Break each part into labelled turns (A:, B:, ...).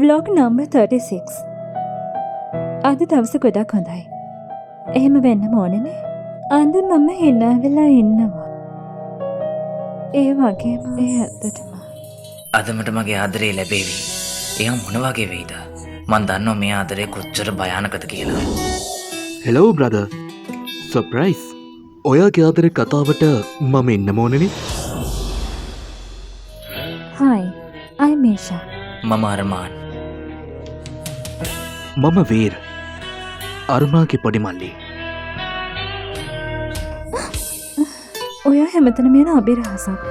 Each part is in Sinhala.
A: Vlog number 36. අද දවස ගොඩක් හොඳයි. එහෙම වෙන්නම ඕනේනේ. අද මම හිනා වෙලා ඉන්නවා. ඒ වගේම ඒ ඇත්තටම
B: අද මට මගේ ආදරේ ලැබේවි. එයා මොන වගේ වෙයිද? මං දන්නවා මේ ආදරේ කොච්චර භයානකද කියලා.
C: Hello brother. Surprise. ඔයාගේ ආදරේ කතාවට මම එන්නම ඕනේනේ.
A: Hi, I'm Mesha.
B: මම අර්මාන්.
C: මම වීර්. අර්මාගේ පොඩි මල්ලි.
A: ඔයා හැමතැනම යන අභිරහසක්.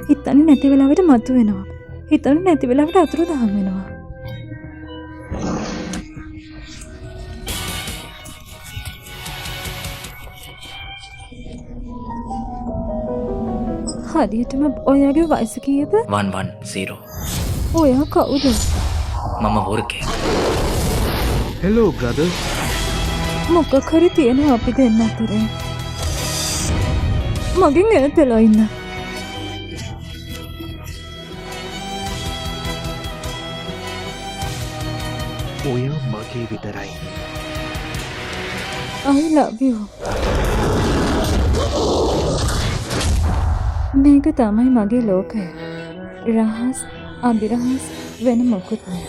A: හිතන්නේ නැති වෙලාවට මතු වෙනවා. හිතන්නේ නැති වෙලාවට අතුරුදහන් වෙනවා. හරියටම ඔයාගේ වයස කීයද?
B: 110.
A: ඔයා කවුද?
B: මම හොරකෙක්.
C: Hello brother.
A: මොකක් හරි තියෙනවා අපි දෙන්න අතරේ. මගෙන් ඈත් වෙලා ඉන්න.
C: ඔයා මගේ විතරයි.
A: I love you. මේක තමයි මගේ ලෝකය. රහස්, අභිරහස් වෙන මොකුත් නෑ.